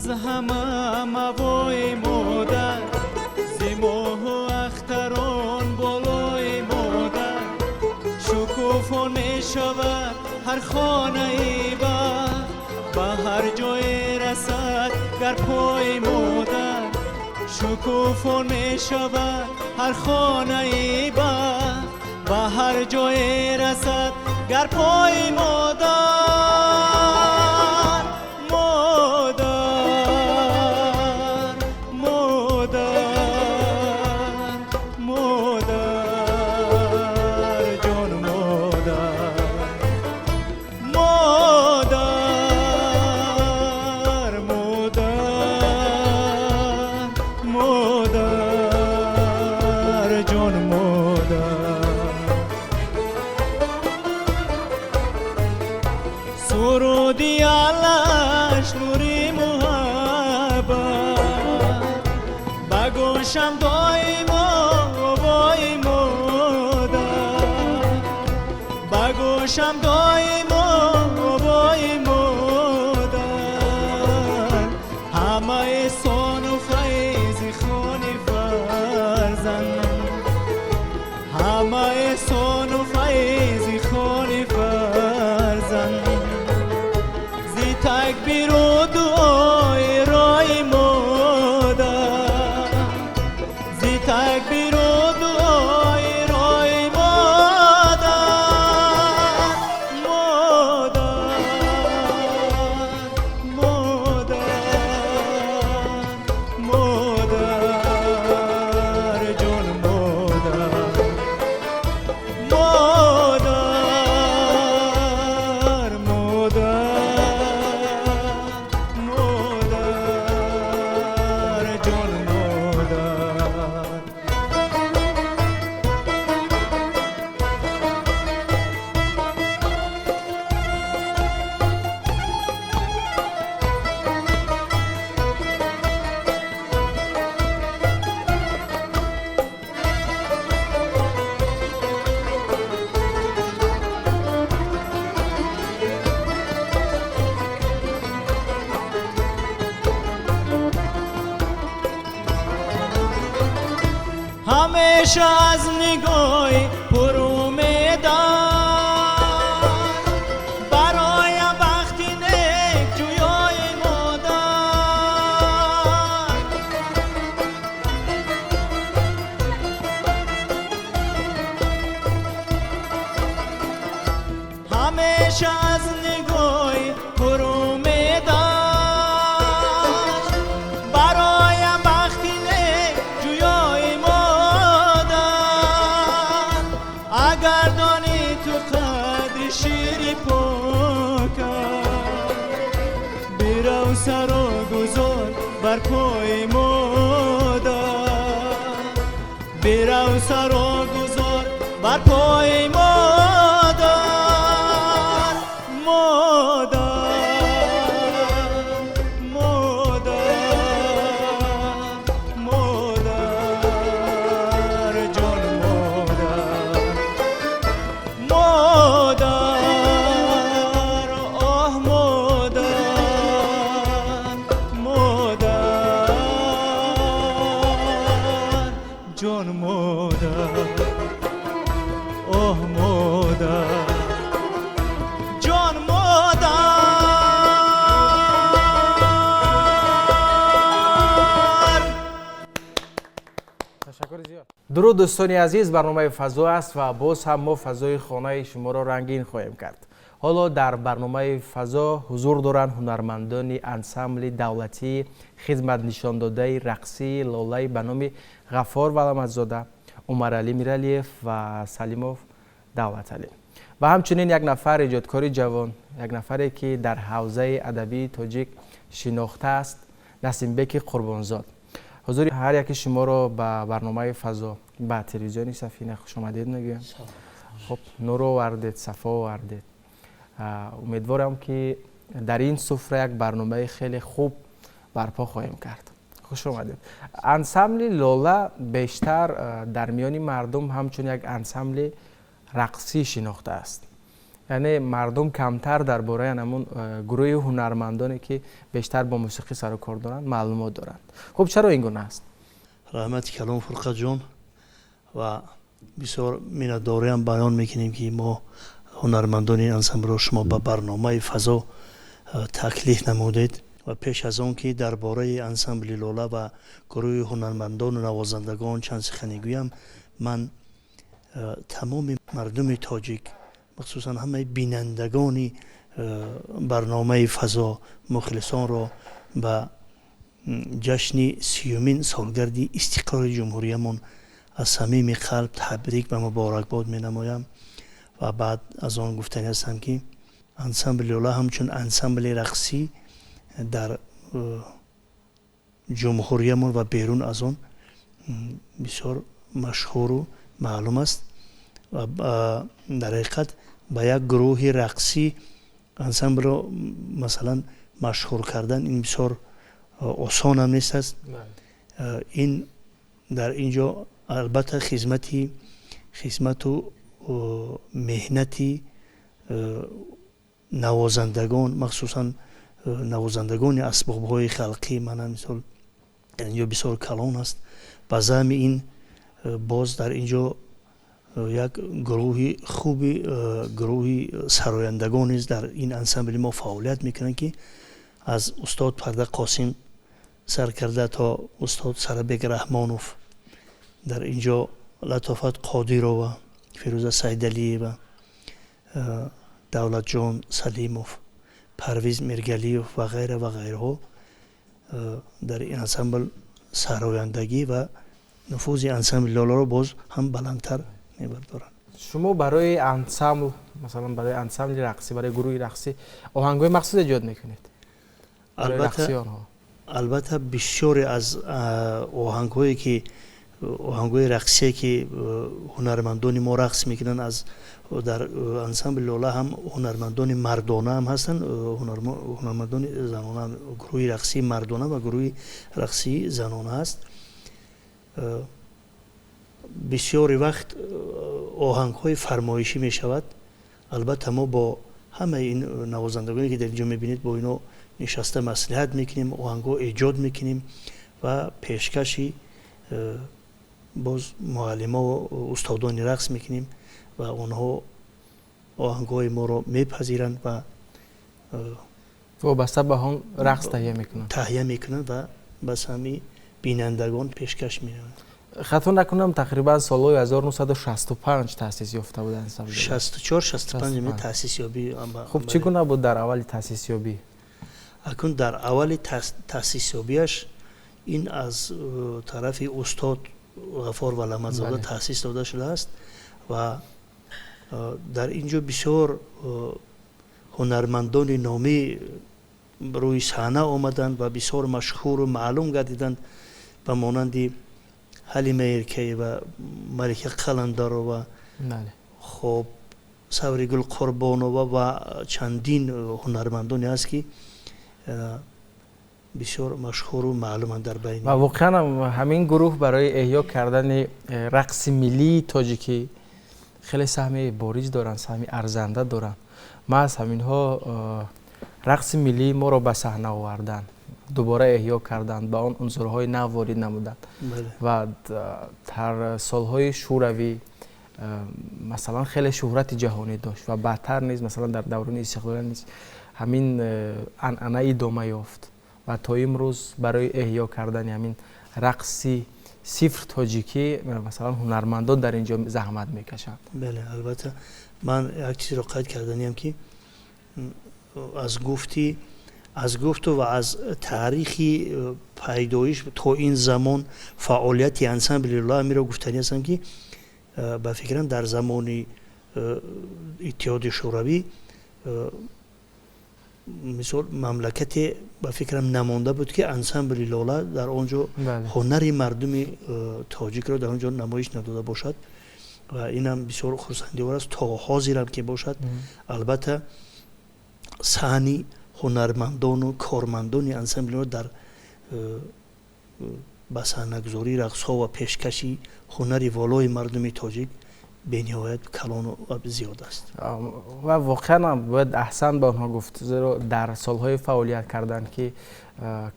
Аз ҳама мавои модар, зи моҳу ахтарон болои модар, шукуфон мешавад ҳар хонаи бахт, ба ҳар ҷое расад гар пои модар, шукуфон мешавад ҳар хонаи бахт, ба ҳар ҷое расад гар пои модар. Модар, модар, модар, ҷон модар, модар, модар, модар, ҷон модар. Суруди алаш нури муҳаббат, ба гӯшам доимо овои модар, ба гӯшам доимо овои модар, ҳама эҳсону файзи хони фарзанд, ҳама эҳсону файзи хони фарзанд, зи такбиру дуои рои модар, зи такбиру дуои рои модар. Модар, модар, модар, ҷон модар, модар, модар, модар, ҷон модар. Ҳамеша аз нигоҳи пурумедат бароям бахти нек ҷӯёи модар, ҳамеша аз нигоҳи пурумедат бароям бахти нек ҷӯёи модар. Агар донӣ ту қадри шири покат, бирав саро гузор бар пои модар, бирав саро гузор бар пои модар. Модар, модар, модар, ҷон модар, модар, оҳ модар, модар, ҷон модар, оҳ модар, ҷон модар. Ташаккури зиёд. Дуруд, дӯстони азиз, барномаи «Фазо» аст ва боз ҳам мо фазои хонаи шуморо рангин хоҳем кард. Ҳоло дар барномаи «Фазо» ҳузур доранд ҳунармандони ансамбли давлатии хизматнишондодаи рақсии «Лолаи» ба номи Ғаффор Валаматзода, Умаралӣ Миралиев ва Салимов Давлаталӣ ва ҳамчунин як нафар эҷодкори ҷавон, як нафаре, ки дар ҳавзаи адабии тоҷик шинохта аст, Насимбеки Қурбонзод. Ҳузури ҳар яки шуморо ба барномаи «Фазо», ба телевизиони «Сафина» хушомадед мегӯям. Хуб, нур овардед, сафо овардед. Умедворам, ки дар ин суфра як барномаи хеле хуб барпо хоҳем кард. Хуш омадед. Ансамбли «Лола» бештар дар миёни мардум ҳамчун як ансамбли рақсӣ шинохта аст. Яъне мардум камтар дар бораи ҳамон гурӯҳи ҳунармандоне, ки бештар бо мусиқӣ сару кор доранд, маълумот доранд. Хуб, чаро ин гуна аст? Раҳмати калом, Фурқатҷон, ва бисёр миннатдориам баён мекунем, ки мо, ҳунармандони ансамблро, шумо ба барномаи «Фазо» таклиф намудед. Ва пеш аз он ки дар бораи ансамбли «Лола» ва гурӯҳи ҳунармандону навозандагон чанд сухане гӯям, ман тамоми мардуми тоҷик, махсусан ҳамаи бинандагони барномаи «Фазо», мухлисонро ба ҷашни 30-умин солгарди истиқлоли ҷумҳуриямон аз самими қалб табрик ва муборакбод менамоям. Ва баъд аз он гуфтанӣ ҳастам, ки ансамбли «Лола» ҳамчун ансамбли рақсӣ дар ҷумҳуриямон ва берун аз он бисёр машҳуру маълум аст. Ва дар ҳақиқат ба як гурӯҳи рақсӣ ансамблро, масалан, машҳур кардан ин бисёр осонам нест аст. Ин дар ин ҷо албатта хизмату меҳнати навозандагон, махсусан навозандагони асбобҳои халқӣ, мана мисол, дар ин ҷо бисёр калон аст. Ба заъми ин боз дар ин ҷо як гурӯҳи хуби гурӯҳи сарояндагон низ дар ин ансамбли мо фаъолият мекунанд, ки аз устод Парда Қосим сар карда то устод Сарабек Раҳмонов, дар ин ҷо Латофат Қодирова, Фирӯза Сайдалиева, Давлатҷон Салимов, Парвиз Миргалиев ва ғайра ва ғайраҳо дар ин ансамбл сарояндагӣ ва нуфузи ансамбли «Лоларо» боз ҳам баландтар мебардоранд. Шумо барои ансамбл, масалан, барои ансамбли рақсӣ, барои гурӯҳи рақсӣ оҳангҳои махсус эҷод мекунед? Албатта, бисёре аз оҳангҳое ки оҳангҳои рақсие, ки ҳунармандони мо рақс мекунанд, аз дар ансамбли «Лола» ҳам ҳунармандони мардона ҳам ҳастанд, ҳунармандони занона, гурӯҳи рақсии мардона ва гурӯҳи рақсии занона ҳаст. Бисёри вақт оҳангҳои фармоишӣ мешавад. Албатта, мо бо ҳамаи ин навозандагоне, ки дар ин ҷо мебинед, бо ино нишаста маслиҳат мекунем, оҳангҳо эҷод мекунем ва пешкаши боз муаллимо устодони рақс мекунем ва онҳо оҳангҳои моро мепазиранд ва вобаста ба он рақс таҳия мекунанд. Таҳия мекунанд ва ба самъи бинандагон пешкаш менамоянд. Хато накунам, тақрибан солҳои 1965 таъсис ёфта буд ансамбл. 64, 65 таъсисёбӣ. Хуб, чӣ гуна буд дар аввали таъсисёбӣ? Акун дар аввали таъсисёбиаш ин аз тарафи устод Ғафор Валамадзода таъсис дода шудааст ва дар ин ҷо бисёр ҳунармандони номӣ рӯи саҳна омаданд ва бисёр машҳуру маълум гардиданд, ба монанди Ҳалима Эркаева, Малика Қаландарова, хоб, Савригул Қурбонова ва чандин ҳунармандоне ҳаст, ки бисёр машҳуру маълуманд дар байни Ва воқеан ҳамин гурӯҳ барои эҳё кардани рақси миллии тоҷикӣ хеле саҳми бориз доранд, саҳми арзанда доранд. Маҳз ҳаминҳо рақси миллии моро ба саҳна оварданд, дубора эҳё карданд, ба он унсурҳои нав ворид намуданд. Ва дар солҳои шӯравӣ, масалан, хеле шӯҳрати ҷаҳонӣ дошт ва баъдтар низ, масалан, дар даврони истиқлолия низ ҳамин анъана идома ёфт ва то имрӯз барои эҳё кардани ҳамин рақси сифр тоҷикӣ, масалан, ҳунармандон дар ин ҷо заҳмат мекашанд. Бале, албатта, ман як чизро қайд карданиям, ки аз гуфту ва аз таърихи пайдоиш то ин замон фаъолияти ансамбли «Лола» амиро гуфтанӣ ҳастам, ки ба фикрам, дар замони Иттиҳоди Шӯравӣ, мисол, мамлакате, ба фикрам, намонда буд, ки ансамбли «Лола» дар он ҷо ҳунари мардуми тоҷикро дар он ҷо намоиш надода бошад. Ва инам бисёр хурсандиовар аст. То ҳозирам ки бошад, албатта, саҳни ҳунармандону кормандони ансамбли дар ба саҳнагузории рақсҳо ва пешкаши ҳунари волои мардуми тоҷик Бениҳоят калону зиёд аст. Ва воқеан ҳам бояд аҳсан ба онҳо гуфт, зеро дар солҳои фаъолият карданд, ки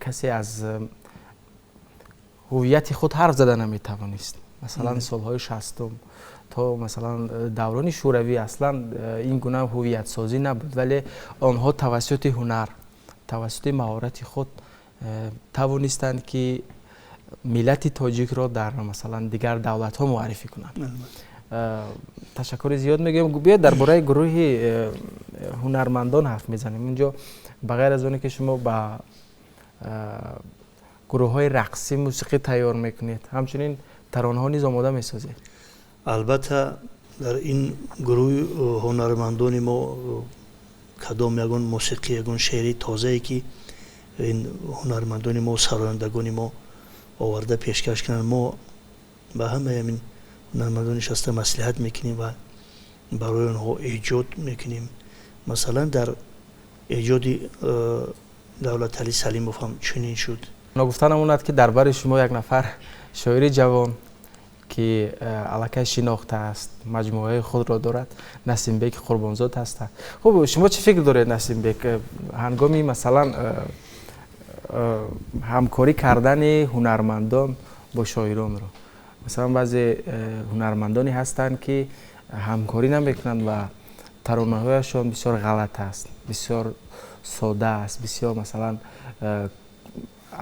касе аз ҳуввияти худ ҳарф зада наметавонист. Масалан, солҳои 60-ум то масалан даврони Шӯравӣ аслан ин гуна ҳуввиятсозӣ набуд, вале онҳо тавассути ҳунар, тавассути маҳорати худ тавонистанд, ки миллати тоҷикро дар масалан дигар давлатҳо муаррифӣ кунанд. Ташаккури зиёд мегӯем. Биёед, дар бораи гурӯҳи ҳунармандон ҳарф мезанем. Инҷо ба ғайр аз оне ки шумо ба гурӯҳҳои рақсӣ мусиқӣ тайёр мекунед, ҳамчунин таронаҳо низ омода месозед. Албатта, дар ин гурӯҳи ҳунармандони мо кадом ягон мусиқӣ, ягон шеъри тозае, ки ин ҳунармандони мо, сарояндагони мо оварда пешкаш кунанд, мо ба ҳамаи ҳамин ҳунармандон нишаста маслиҳат мекунем ва барои онҳо эҷод мекунем. Масалан, дар эҷоди Давлатали Салимов ҳам чунин шуд. Ногуфта намонад, ки дар бари шумо як нафар шоири ҷавон, ки аллакай шинохта аст, маҷмӯаи худро дорад, Насимбеки Қурбонзод ҳастанд. Хуб, шумо чӣ фикр доред, Насимбек, ҳангоми масалан ҳамкорӣ кардани ҳунармандон бо шоиронро? Масалан, баъзе ҳунармандоне ҳастанд, ки ҳамкорӣ намекунанд ва таронаҳояшон бисёр ғалат аст, бисёр сода аст, бисёр масалан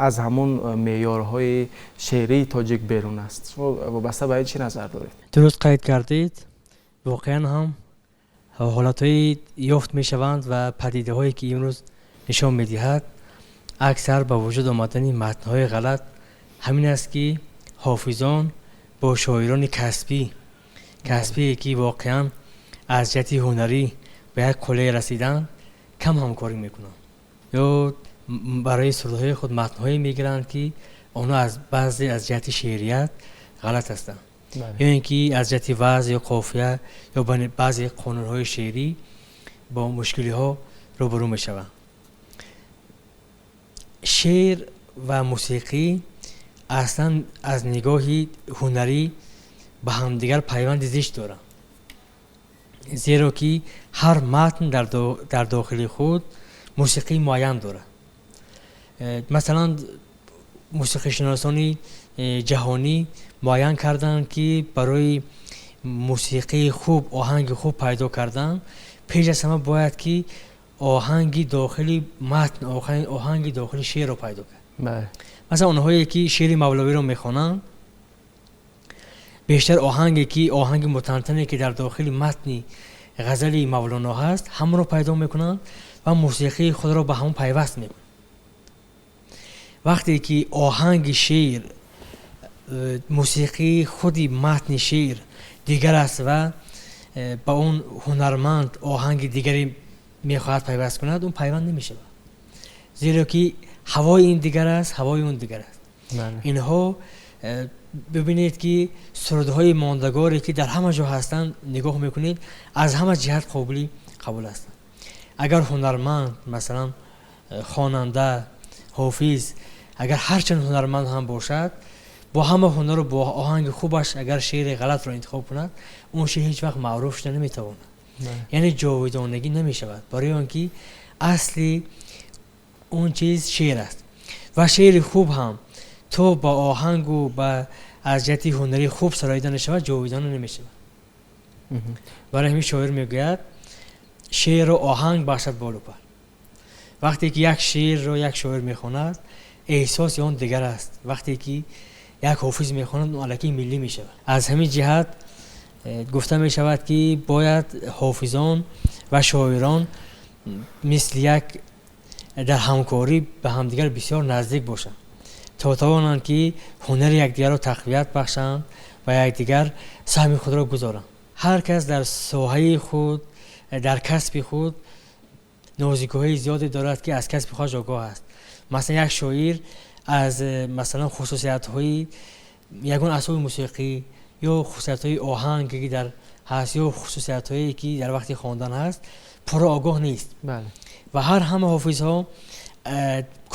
аз ҳамун меъёрҳои шеърии тоҷик берун аст. Шумо вобаста ба ин чӣ назар доред? Дуруст қайд кардед. Воқеан ҳам ҳолатҳое ёфт мешаванд ва падидаҳое, ки имрӯз нишон медиҳад, аксар ба вуҷуд омадани матнҳои ғалат ҳамин аст, ки ҳофизон бо шоирони касбие, ки воқеан аз ҷиҳати ҳунарӣ ба як қуллае расиданд, кам ҳамкорӣ мекунанд ё барои сурудҳои худ матнҳое мегиранд, ки онҳо аз баъзе аз ҷиҳати шеърият ғалат ҳастанд ё ин ки аз ҷиҳати вазн ё қофия ё баъзе қонунҳои шеърӣ бо мушкилиҳо рӯбарӯ мешаванд. Шеър ва мусиқӣ аслан аз нигоҳи ҳунарӣ ба ҳамдигар пайванди зич доранд, зеро ки ҳар матн дар дохили худ мусиқии муайян дорад. Масалан, мусиқишиносони ҷаҳонӣ муайян карданд, ки барои мусиқии хуб, оҳанги хуб пайдо кардан, пеш аз ҳама бояд ки оҳанги дохили матн, оҳанги дохили шеърро пайдо кард. Масалан, онҳое ки шеъри Мавлавиро мехонанд, бештар оҳанге ки оҳанги мутантане, ки дар дохили матни ғазали Мавлоно ҳаст, ҳамонро пайдо мекунанд ва мусиқии худро ба ҳамон пайваст мекунанд. Вақте ки оҳанги шеър, мусиқии худи матни шеър дигар аст ва ба он ҳунарманд оҳанги дигаре мехоҳад пайваст кунад, он пайванд намешавад, зеро ки ҳавои ин дигар аст, ҳавои он дигар аст. Инҳо бибинед, ки сурудҳои мондагоре, ки дар ҳама ҷо ҳастанд, нигоҳ мекунед, аз ҳама ҷиҳат қобили қабул ҳастанд. Агар ҳунарманд, масалан, хонанда, ҳофиз, агар ҳарчанд ҳунарманд ҳам бошад, бо ҳама ҳунару бо оҳанги хубаш агар шеъри ғалатро интихоб кунад, он шеър ҳеҷ вақт маъруф шуда наметавонад, яъне ҷовидонагӣ намешавад, барои он ки асли он чиз шеър аст. Ва шеъри хуб ҳам то ба оҳангу ба аз ҷиҳати ҳунарӣ хуб сароида нашавад, ҷовидона намешавад. Барои ҳамин шоир мегӯяд: «Шеърро оҳанг бахшад болу пар». Вақте ки як шеърро як шоир мехонад, эҳсоси он дигар аст. Вақте ки як ҳофиз мехонад, он аллакай миллӣ мешавад. Аз ҳамин ҷиҳат гуфта мешавад, ки бояд ҳофизон ва шоирон мисли як дар ҳамкорӣ ба ҳамдигар бисёр наздик бошанд, то тавонанд, ки ҳунари якдигарро тақвият бахшанд ва якдигар саҳми худро гузоранд. Ҳар кас дар соҳаи худ, дар касби худ нозикиҳои зиёде дорад, ки аз касби худаш огоҳ аст. Масалан, як шоир аз масалан хусусиятҳои ягон асбоби мусиқӣ ё хусусиятҳои оҳанге, ки дар ҳаст, ё хусусиятҳое, ки дар вақти хондан ҳаст, пурра огоҳ нест. Ва ҳар ҳама ҳофизҳо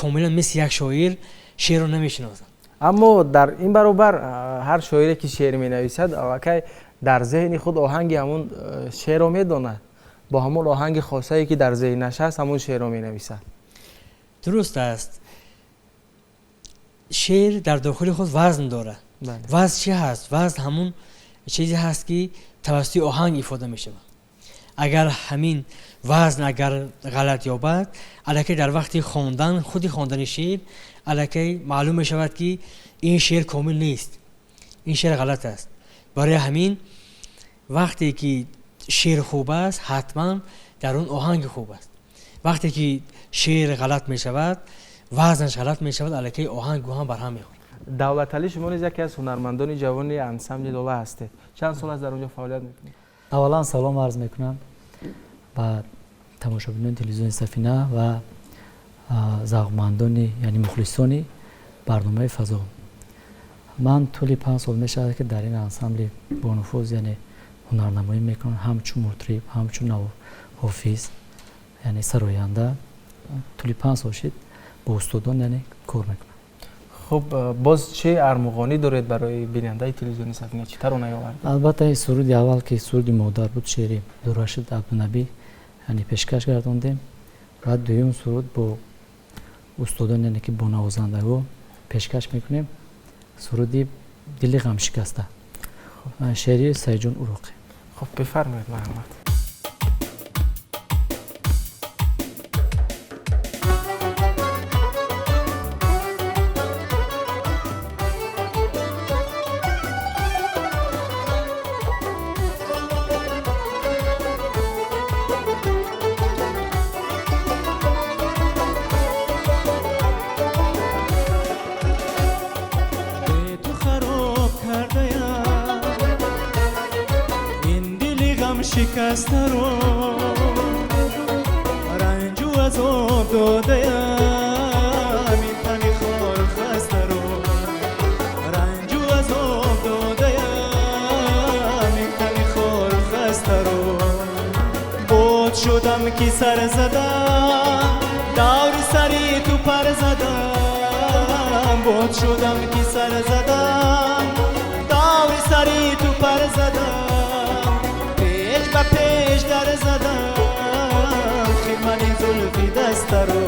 комилан мисли як шоир шеърро намешиносанд. Аммо дар ин баробар ҳар шоире, ки шеър менависад, аллакай Дар зеҳни худ оҳанги ҳамун шеърро медонад, бо ҳамон оҳанги хосае ки дар зеҳнаш ҳаст, ҳамон шеърро менависад. Дуруст аст. Шеър дар дохили худ вазн дорад. Вазн чӣ ҳаст? Вазн ҳамун чизе ҳаст ки тавассути оҳанг ифода мешавад. Агар ҳамин вазн агар ғалат ёбад, аллакай дар вақти хондан, худи хондани шеър аллакай маълум мешавад ки ин шеър комил нест, ин шеър ғалат аст. Барои ҳамин вақте ки шеър хуб аст, ҳатман дар он оҳанг хуб аст. Вақте ки шеър ғалат мешавад, вазнаш ғалат мешавад, аллакай оҳанг ҳам барҳам мехӯрад. Давлаталӣ, шумо низ яке аз ҳунармандони ҷавони ансамбли Лола ҳастед. Чанд сол аст дар онҷо фаъолият мекунед? Аввалан салом арз мекунам ба тамошобинони телевизиони Сафина ва завқмандони, яъне мухлисони барномаи Фазо. Ман тӯли 5 сол мешавад ки дар ин ансамбли бонуфуз, яъне ҳунарнамоӣ мекунам, ҳамчун мутриб, ҳамчун ҳофиз, яъне сароянда. Тӯли 5 сол шид бо устодон, яъне кор мекунам. Хуб, боз чӣ армуғонӣ доред барои бинандаи телевизиони Сафина? Чӣ тарона овардед? Албатта, ин суруди аввал ки суруди модар буд, шеъри Дуррашид Абдунабӣ, яъне пешкаш гардондем. Ва дуюм суруд бо устодон, яъне ки бо навозандаго пешкаш мекунем, суруди дили ғамшикаста, шеъри Саидҷон Уроқӣ. Хуб, бифармоед, марҳамат. شکسته رو رنج و عذاب داده‌ام، این تن خار خسته رو رنج و عذاب داده‌ام، این تن خار خسته رو. بود شدم که سر زدم دور سری تو پر زدم، بود شدم که سر زدم دور سری تو پر زدم، با پیش در زدم خیرمنی زلفی دست رو،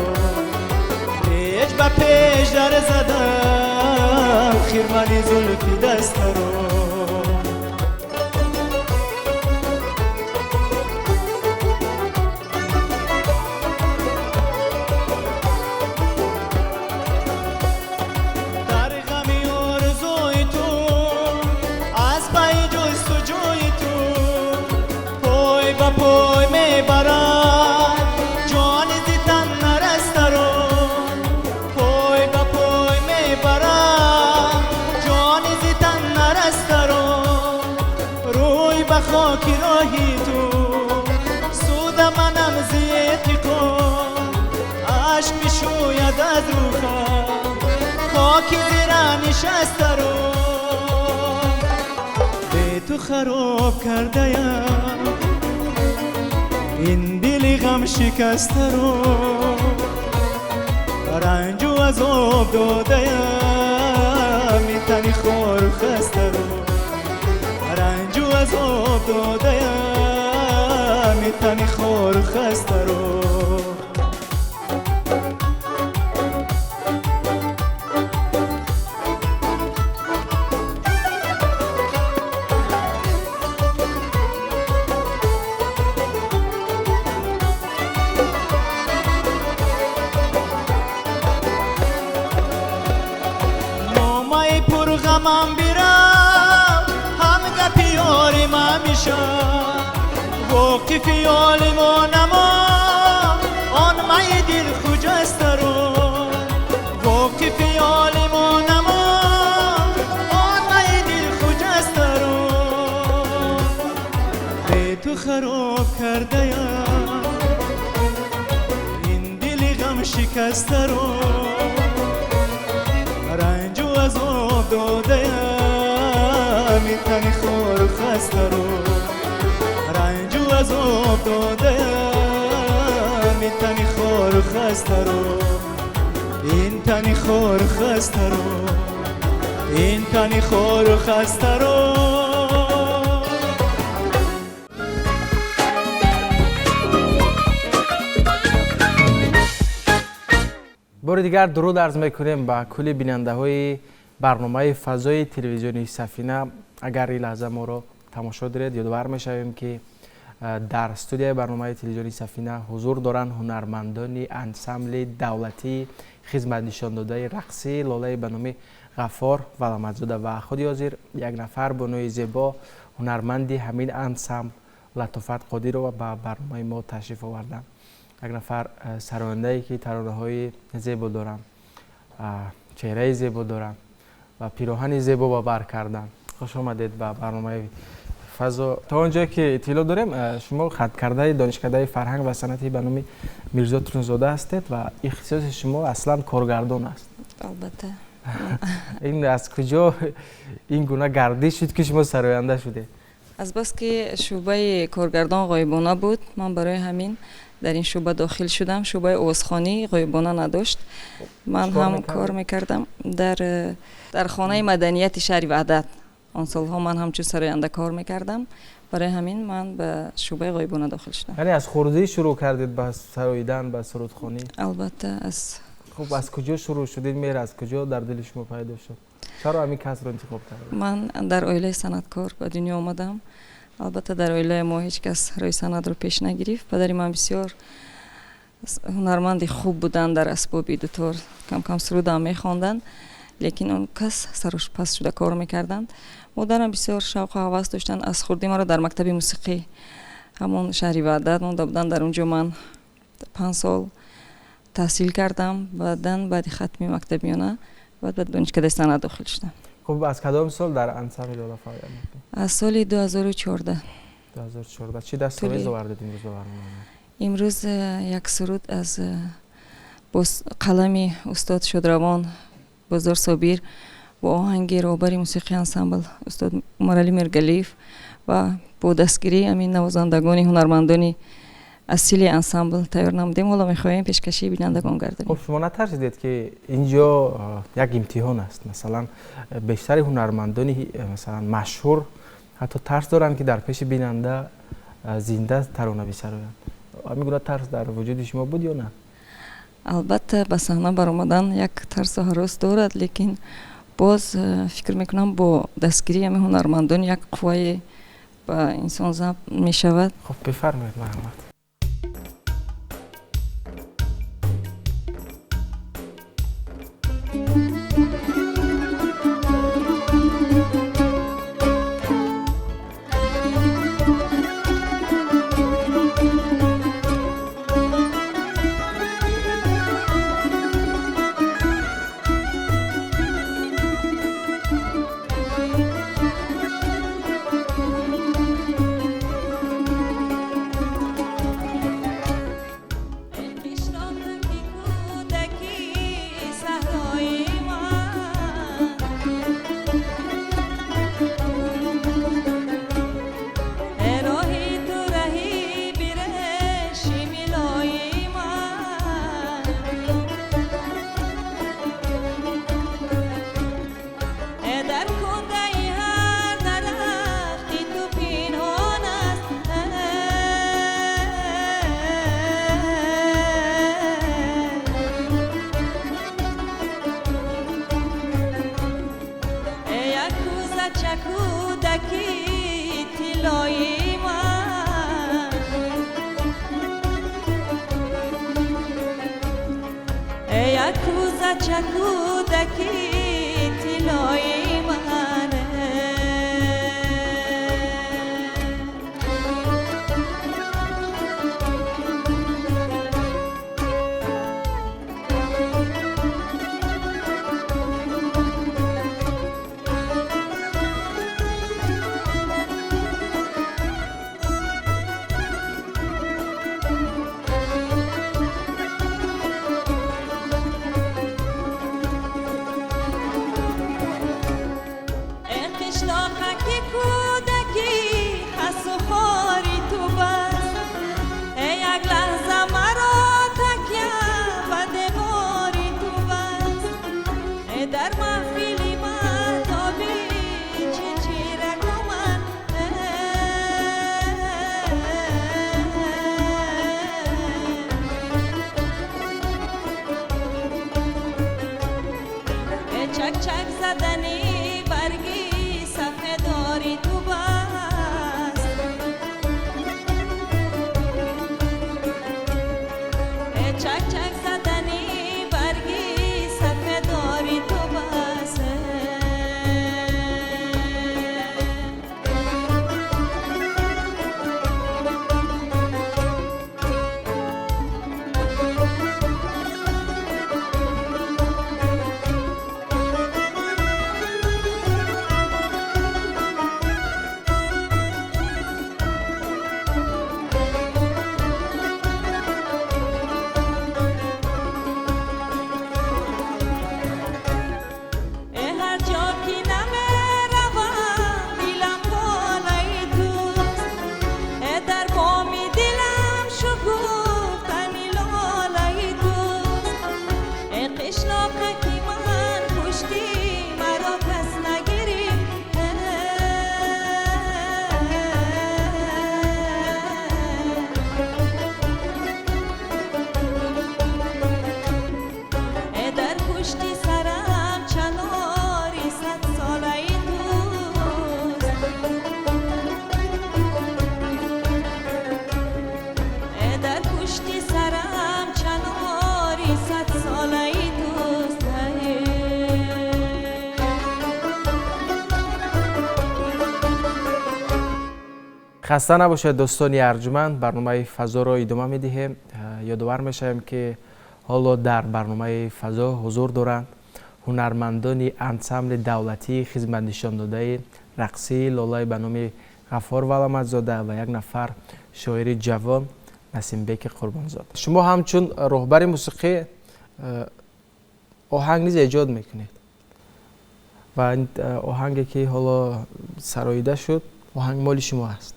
پیش با پیش در زدم خیرمنی زلفی دست رو. در غمی آرزوی تو از پی جستجوی تو با پای میبرد جان زیتن نرسته رو، پای با پای میبرد جان زیتن نرسته رو. روی به خاک راهی تو سود منم زی اعتقاد، اشک میشوید از روخم خاک زیر نشسته رو. به تو خراب کرده این دل غم شکسته رو، رنج و عذاب داده‌ام، این تن خار خسته رو رنج و عذاب داده‌ام، این تن خار خسته رو. غمم بیرم هم گپی یاری من میشم، واقف یال ما نما آن می دل خجسته رو، واقف یال ما نما آن می دل خجسته رو. به تو خراب کرده این دل غم شکسته رو، رنج و عذاب داده‌ام، این تن خار خسته رو رنج و عذاب داده‌ام، این تن خار خسته رو، این تن خار خسته رو، این تن خار خسته رو. Бори дигар дуруд арз мекунем ба кулли бинандаҳои барномаи фазои телевизиони Сафина. Агар ин лаҳза моро тамошо доред, ёдовар мешавем, ки дар студияи барномаи телевизиони Сафина ҳузур доранд ҳунармандони ансамбли давлатии хизматнишондодаи рақсии лолаи ба номи Ғаффор Валамадзода ва худи ҳозир як нафар бонуи зебо, ҳунарманди ҳамин ансамбл Латофат Қодирова ба барномаи мо ташриф оварданд. Як нафар сарояндае, ки таронаҳои зебо доранд, чеҳраи зебо доранд ва пироҳани зебо ба бар карданд. Хуш омадед ба барномаи фазо. То он ҷое ки иттилоъ дорем, шумо хаткардаи Донишкадаи фарҳанг ва санъати ба номи Мирзо Турсунзода ҳастед ва ихтисоси шумо аслан коргардон аст. Албатта. Ин аз куҷо ин гуна гардиш шуд, ки шумо сароянда шудед? Азбаски шӯъбаи коргардон ғоибона буд, ман барои ҳамин дар ин шӯъба дохил шудам. Шӯъбаи овозхонӣ ғоибона надошт. Ман ҳам кор мекардам дар хонаи маданияти шаҳри Ваҳдат. Он солҳо ман ҳамчун сароянда кор мекардам. Барои ҳамин ман ба шӯъбаи ғоибона дохил шудам. Яъне аз хурдӣ шурӯъ кардед ба сароидан, ба сурудхонӣ? Албатта, аз Хуб, аз куҷо шурӯъ шуд ин меҳр, аз куҷо дар дили шумо пайдо шуд? Чаро ҳамин касбро интихоб кардед? Ман дар оилаи санъаткор ба дунё омадам. Албатта, дар оилаи мо ҳеҷ кас роҳи санъатро пеш нагирифт. Падари ман бисёр ҳунарманди хуб буданд дар асбоби дутор, кам-кам сурудам мехонданд, лекин он кас сарошпаз шуда кор мекарданд. Модарам бисёр шавқу ҳавас доштанд. Аз хурдӣ маро дар мактаби мусиқӣ ҳамон шаҳри Ваҳдат монда буданд. Дар он ҷо ман 5 сол таҳсил кардам. Баъдан баъди хатми мактаби миёна баъд ба донишкадаи санъат дохил шудам. Хуб, аз кадом сол дар ансамбли Лола фаъолият мекунед? Аз соли 2014. 2014. Чӣ дастовез овардед имрӯз ба барнома? Имрӯз як суруд аз бо қалами устод шодравон Бозор Собир бо оҳанги роҳбари мусиқии ансамбл устод Умаралӣ Миргалиев ва бо дастгирии ҳамин навозандагони ҳунармандони асили ансамбл тайёр намудем. Ҳоло мехоҳем пешкашии бинандагон гардонем. Хуб, шумо натарсидед, ки инҷо як имтиҳон аст? Масалан, бештари ҳунармандони, масалан, машҳур ҳатто тарс доранд, ки дар пеши бинанда зинда тарона бисароянд. Ҳамин гуна тарс дар вуҷуди шумо буд ё на? Албатта, ба саҳна баромадан як тарсу ҳарос дорад, лекин боз фикр мекунам, бо дастгирии ҳамин ҳунармандон як қуввае ба инсон забт мешавад. Хуб, бифармоед, марҳамат. Чак-чак задани барги сафедори ту бас. Чак-чак задани барги сафедори ту бас. Ҳар ҷо ки намеравам, дилам болои туст. Дар боми дилам шукуфтани лолаи туст. Қишлоқаки ман пушти маро кас нагирифт. Дар пушти сарам чанори садсолаи туст. Дар пушти сарам чанори садсолаи туст. Хаста набошед, дӯстони арҷуманд, барномаи фазоро идома медиҳем. Ёдовар мешавем, ки ҳоло дар барномаи фазо ҳузур доранд ҳунармандони ансамбли давлатии хизматнишондодаи рақсии лолаи ба номи Ғаффор Валамадзода ва як нафар шоири ҷавон Насимбеки Қурбонзод. Шумо ҳамчун роҳбари мусиқӣ оҳанг низ эҷод мекунед ва ин оҳанге ки ҳоло сароида шуд, оҳанг моли шумо аст.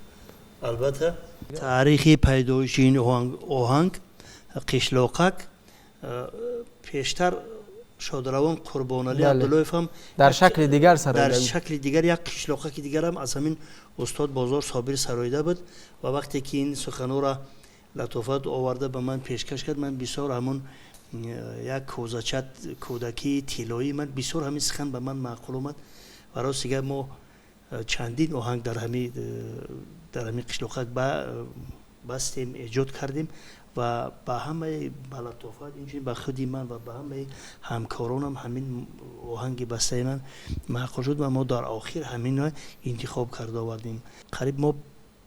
Албатта, таърихи пайдоиши ин оҳанг қишлоқак пештар шодравон Қурбоналӣ Абдуллоев ҳам дар шакли дигар сароида дар буд. Шакли дигар як қишлоқаки дигарам аз ҳамин устод Бозор Собир сароида буд ва вақте ки ин суханҳоро латофат оварда ба ман пешкаш кард, ман бисёр ҳамон як кӯзачат кӯдакии тиллоӣ, ман бисёр ҳамин сухан ба ман маъқул омад ва рости гап мо чандин оҳанг дар ҳамин қишлоқак бастем, эҷод кардем ва ба ҳамаи ба латофат, инчунин ба худи ман ва ба ҳамаи ҳамкоронам ҳамин оҳанги бастаи ман маъқул шуд ва мо дар охир ҳаминро интихоб карда овардем. Қариб мо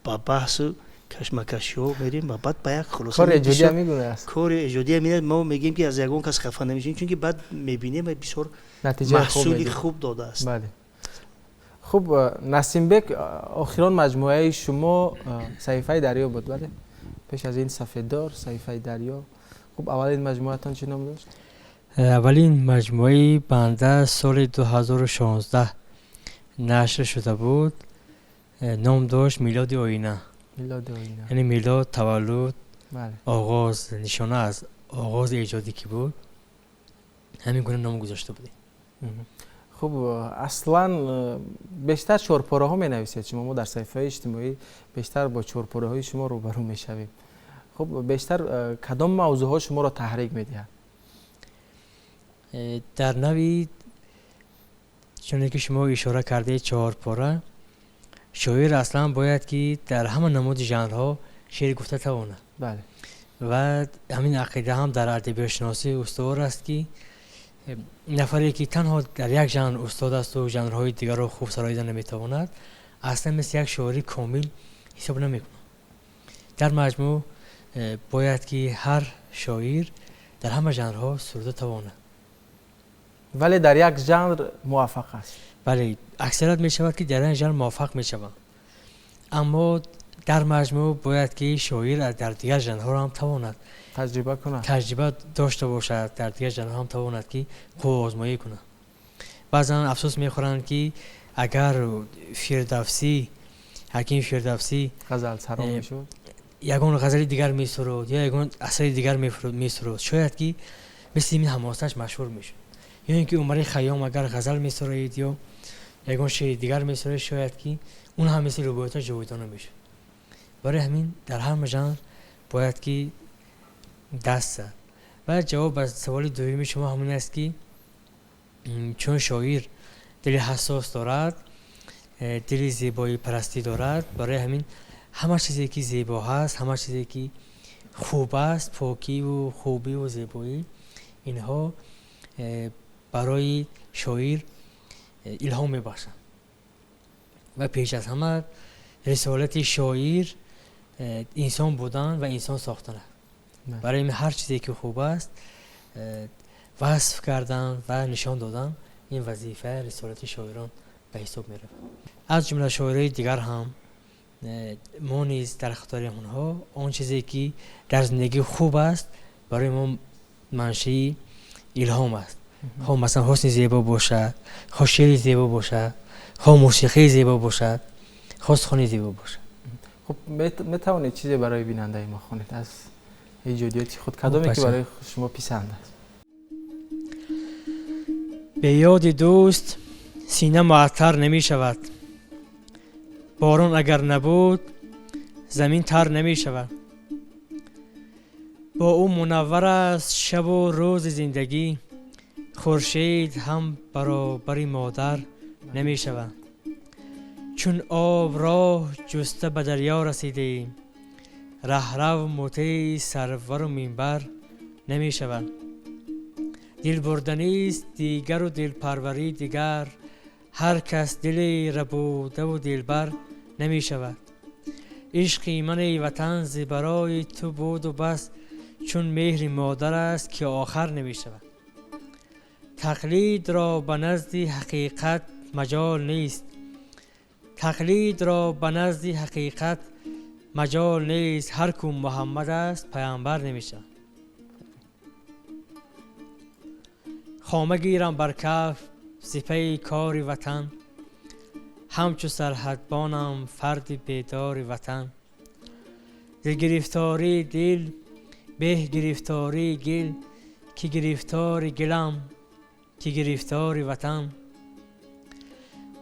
ба баҳсу кашмакашиҳо мерем ва баъд ба як хулоса. Кори эҷодӣ ҳам мегуна аст. Кори эҷодӣ ҳам мо мегӯем, ки аз ягон кас хафа намешавем, чунки баъд мебинем ва бисёр натиҷаи хуб маҳсули медиҳад. Хуб додааст. Бале, хуб, Насимбек, охирон маҷмӯаи шумо Саҳифаи дарё буд, бале? Пеш аз ин Сафеддор, Саҳифаи дарё. Хуб, аввалин маҷмӯаатон чӣ ном дошт? Аввалин маҷмӯаи банда соли 2016 нашр шуда буд. Ном дошт Милоди оина. Милоди оина. Яъне милод, таваллуд, оғоз, нишона аз оғози эҷодӣ ки буд, ҳамин гуна ном гузошта будем. Хуб, аслан бештар чорпораҳо менависед шумо. Мо дар саҳифаҳои иҷтимоӣ бештар бо чорпораҳои шумо рӯбарӯ мешавем. Хуб, бештар кадом мавзӯъҳо шуморо таҳрик медиҳад? Дар нави чуне ки шумо ишора кардед, чорпора, шоир аслан бояд ки дар ҳама намуди жанрҳо шеър гуфта тавонад. Ва ҳамин ақида ҳам дар адабиётшиносӣ устувор аст, ки нафаре ки танҳо дар як жанр устод асту жанрҳои дигарро хуб сароида наметавонад, аслан мисли як шоири комил ҳисоб намекунад. Дар маҷмӯъ бояд ки ҳар шоир дар ҳама жанрҳо суруда тавонад. Вале дар як жанр муваффақ аст. Бале, аксарият мешавад, ки дар як жанр муваффақ мешаванд, аммо дар маҷмӯъ бояд ки шоир дар дигар жанрҳоро ҳам тавонад таҷриба кунад, таҷриба дошта бошад, дар дигар жанрҳо ҳам тавонад ки қувваозмоӣ кунад. Баъзан афсӯс мехӯранд, ки агар Фирдавсӣ, ҳаким Фирдавсӣ ғазалсаро мешуд, ягон ғазали дигар месуруд ё ягон асари дигар месуруд, шояд ки мисли ин ҳамосааш машҳур мешуд, ё ин ки Умари Хайём агар ғазал месуроид ё ягон шеъри дигар месуроид, шояд ки он ҳам мисли рубоиёташ ҷовидона мешуд. Барои ҳамин дар ҳама жанр бояд ки даст зад. Ва ҷавоб ба саволи дуюми шумо ҳамин аст, ки Чун шоир дили ҳассос дорад, дили зебоипарастӣ дорад, барои ҳамин ҳама чизе ки зебо ҳаст, ҳама чизе ки хуб аст, покиву хубиву зебоӣ, инҳо барои шоир илҳом мебахшанд. Ва пеш аз ҳама рисолати шоир инсон будан ва инсон сохтан аст. Барои ҳамин ҳар чизе ки хуб аст васф кардан ва нишон додан, ин вазифа рисолати шоирон ба ҳисоб меравад. Аз ҷумла шоирои дигар ҳам мо низ дар қатори онҳо он чизе ки дар зиндагӣ хуб аст барои мо маншаи илҳом аст. Хоҳ масалан ҳусни зебо бошад, хоҳ шеъри зебо бошад, хоҳ мусиқии зебо бошад, хоҳ сухани зебо бошад. Хуб, метавонед чизе барои бинандаи мо хонед аз эҷодиёти худ, кадоме ки барои шумо писанд аст? Бе ёди дӯст сина муаттар намешавад, борон агар набуд замин тар намешавад. Бо ӯ мунаввар аст шабу рӯзи зиндагӣ, хуршед ҳам баробари модар намешавад. Чун об роҳ ҷуста ба дарё расидаем, раҳрав мутеи сарвару минбар намешавад. Дил бурданист дигару дилпарварӣ дигар, ҳар кас дили рабудаву дилбар намешавад. Ишқи мани ватан зи барои ту буду бас, чун меҳри модар аст ки охар намешавад. Тақлидро ба назди ҳақиқат маҷол нест, тақлидро ба назди ҳақиқат маҷол нест, ҳар ку Муҳаммад аст паямбар намешавад. Хома гирам бар каф сипаи кори ватан, ҳамчу сарҳадбонам фарди бедори ватан. Дилгирифтории дил беҳ гирифтории гил, ки гирифтори гилам, ки гирифтори ватан.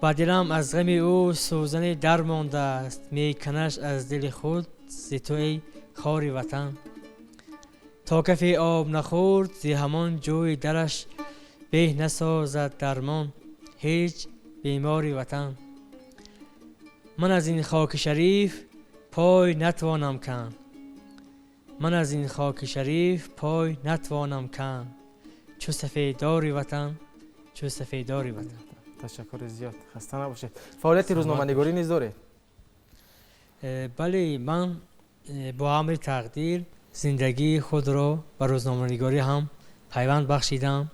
Ба дилам аз ғами ӯ сӯзане дар мондааст, меканаш аз дили худ зи ту эй хори ватан. То кафе об нахӯрд зи ҳамон ҷӯи дараш, беҳ насозад дармон ҳеҷ бемори ватан. Ман аз ин хоки шариф пой натвонам канд, ман аз ин хоки шариф пой натвонам канд, чу сафеддори ватан, чу сафеддори ватан. Ташаккури зиёд, хаста набошед. Фаъолияти рӯзноманигорӣ низ доред? Бале, ман бо амри тақдир зиндагии худро ба рӯзноманигорӣ ҳам пайванд бахшидам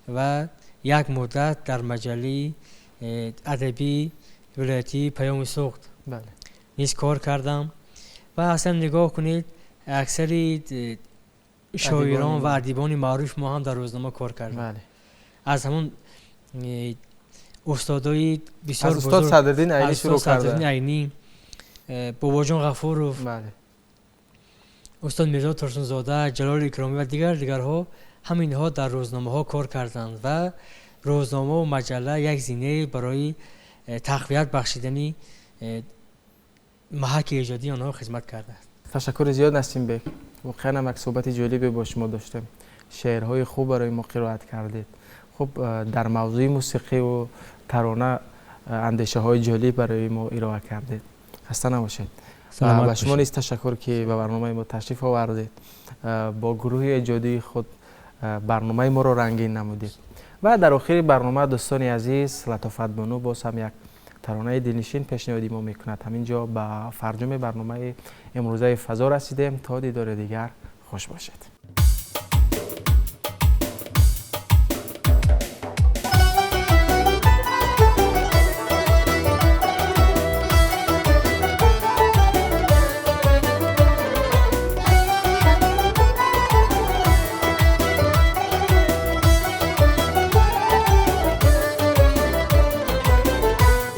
ва як муддат дар маҷаллаи адабии вилоятии Паёми Суғд низ кор кардам. Ва аслан нигоҳ кунед, аксари шоирон ва адибони маъруф мо ҳам дар рӯзнома кор кардем. Аз ҳамон устодои бисёр бузург, устод Садриддин Айнӣ шурӯъ карда, Айнӣ, Бобоҷон Ғафуров, устод Мирзо Турсунзода, Ҷалоли Икромӣ ва дигарҳо, ҳаминҳо дар рӯзномаҳо кор карданд ва рӯзномаву маҷалла як зинае барои тақвият бахшидани маҳаки эҷодии онҳо хизмат кардааст. Ташаккури зиёд, Насимбек. Воқеан ҳам як суҳбати ҷолибе бо шумо доштем. Шеърҳои хуб барои мо қироат кардед. Хуб, дар мавзӯи мусиқиву тарона андешаҳои ҷолиб барои мо ироа кардед. Хаста набошед. Ба шумо низ ташаккур ки ба барномаи мо ташриф овардед, бо гурӯҳи эҷодии худ барномаи моро рангин намудед. Ва дар охири барнома, дӯстони азиз, Латофатбону боз ҳам як таронаи дилнишин пешниҳоди мо мекунад. Ҳамин ҷо ба фарҷоми барномаи имрӯзаи фазо расидем. То дидори дигар хуш бошед.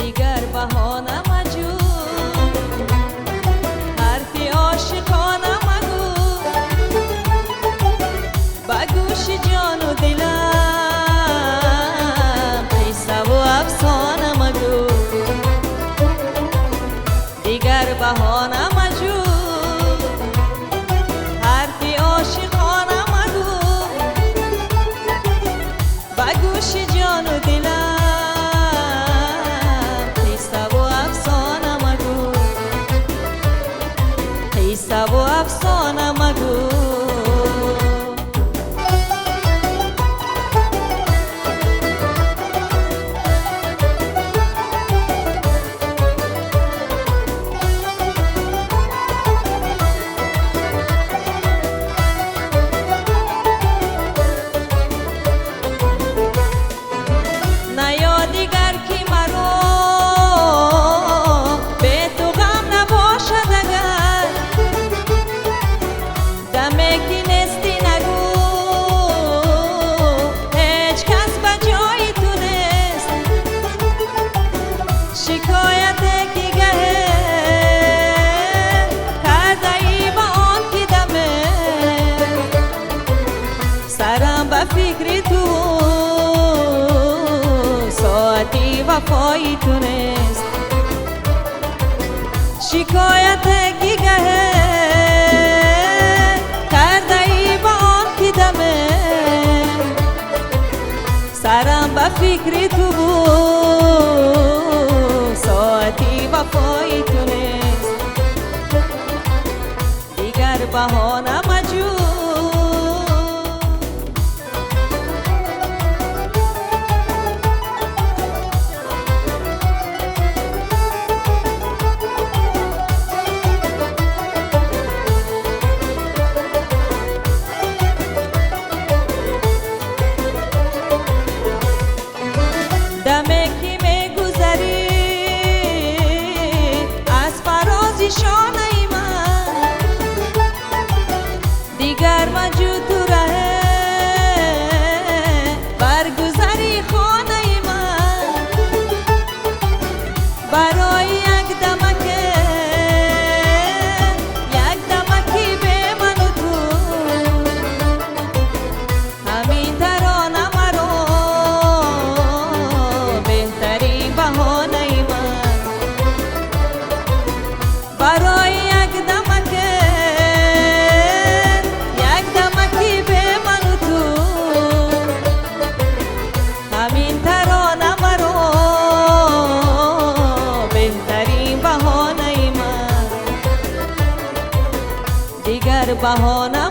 Дигар баҳона маҷӯ, ҳарфи ошиқона магӯ. фикри ту, соати вафои ту нест. Шикоят ки гаҳе кардаӣ ба он ки даме сарам ба фикри ту буд, соати вафои ту нест. Дигар баҳона маҷӯ. Даме ки мегузарӣ аз фарози шонаи ман, дигар маҷӯ ту раҳе баргузари хонаи ман. Барои як дамаке, як дамаки беману ту, ҳамин тарона маро беҳтарин баҳонаи ман. Барои як дамаке, як дамаки беману ту, ҳамин тарона маро беҳтарин баҳонаи ман. Дигар баҳона